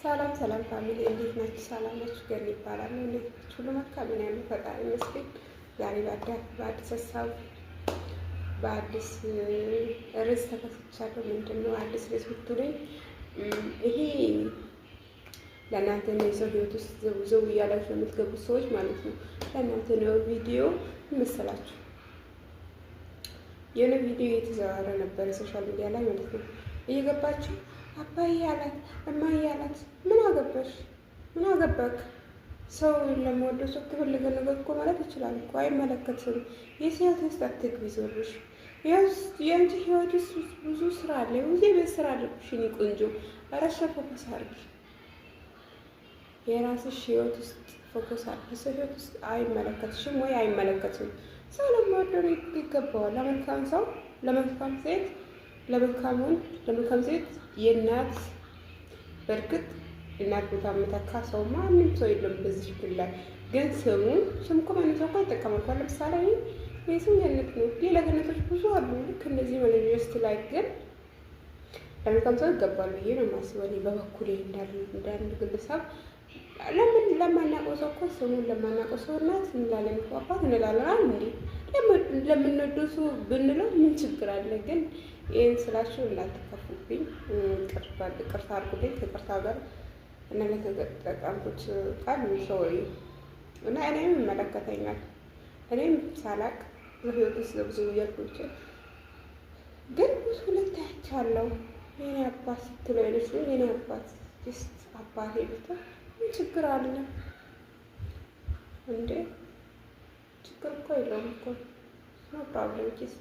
ሰላም ሰላም family፣ እንዴት ናችሁ? ሰላም ናችሁ? ገኒ ይባላል። እንዴት ናችሁ? ሁሉ መልካም ነው ያለው፣ ፈጣሪ ይመስገን። ዛሬ በአዲስ ሀሳብ፣ በአዲስ ርዕስ ተከስቻለሁ። ምንድን ነው አዲስ ርዕስ ብትሉኝ፣ ይሄ ለእናንተ ነው። የሰው ህይወት ውስጥ ዘው ዘው እያላችሁ የምትገቡት ሰዎች ማለት ነው። ለእናንተ ነው ቪዲዮ መሰላችሁ። የሆነ ቪዲዮ እየተዘዋወረ ነበረ social media ላይ ማለት ነው። እየገባችሁ አባዬ አላት፣ እማዬ አላት። ምን አገባሽ? ምን አገባክ? ሰው ለመወደው ሰው ከፈለገ ነገር እኮ ማለት ይችላል እኮ፣ አይመለከትም። የሰው ህይወት ውስጥ አትግቢ፣ ዞርሽ። የአንቺ ህይወት ውስጥ ብዙ ስራ አለ፣ ብዙ የቤት ስራ አለብሽ። የእኔ ቆንጆ፣ ራስሽ focus አድርጊ። የራስሽ ህይወት ውስጥ focus አድርጊ። ሰው ህይወት ውስጥ አይመለከትሽም ወይ አይመለከትም። ሰው ለመወደው ይገባዋል። ለመልካም ሰው፣ ለመልካም ሴት፣ ለመልካም ወንድ፣ ለመልካም ሴት የእናት፣ በእርግጥ እናት ቦታ የምተካ ሰው ማንም ሰው የለም በዚህ ምድር ላይ። ግን ስሙ ስም እኮ ማንም ሰው እኮ ይጠቀማል። ለምሳሌ ይህ ስም ገነት ነው። ሌላ ገነቶች ብዙ አሉ። ልክ እነዚህ መለስ ላይ ግን ለመልካም ሰው ይገባል ብዬ ነው የማስበው። እኔ በበኩሌ እንዳንድ ግለሰብ ለምን ለማናውቀው ሰው እኮ፣ ስሙን ለማናውቀው ሰው እናት እንላለን እኮ፣ አባት እንላለን። እንዴ፣ ለምንወደው ሰው ብንለው ምን ችግር አለ? ግን ይህን ስላችሁ እንዳትከፉብኝ፣ ይቅርታ አድርጉልኝ። ከይቅርታ ጋር እና ለተጠቀምኩት ቃል sorry። እና እኔም ይመለከተኛል። እኔም ሳላቅ በህይወት ውስጥ ብዙ እያልኩ ግን ብዙ ሁለት አይቻለሁ። የኔ አባት ስትለው አይነት ነው። የኔ አባት፣ just አባቴ ብትል ምን ችግር አለ እንዴ? ችግር እኮ የለውም እኮ፣ no problem። Just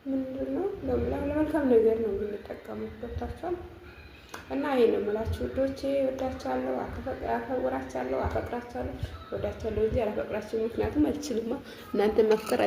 ምንድን ነው፣ ለመልካም ነገር ነው የምንጠቀመው። ገብታችኋል? እና ይሄ ነው የምላችሁ ውዶቼ፣ ወዳችኋለሁ፣ አፈቅራችኋለሁ፣ አፈቅራችኋለሁ፣ ወዳችኋለሁ እንጂ አላፈቅራችሁም። ምክንያቱም አልችልማ እናንተ መፍቀር።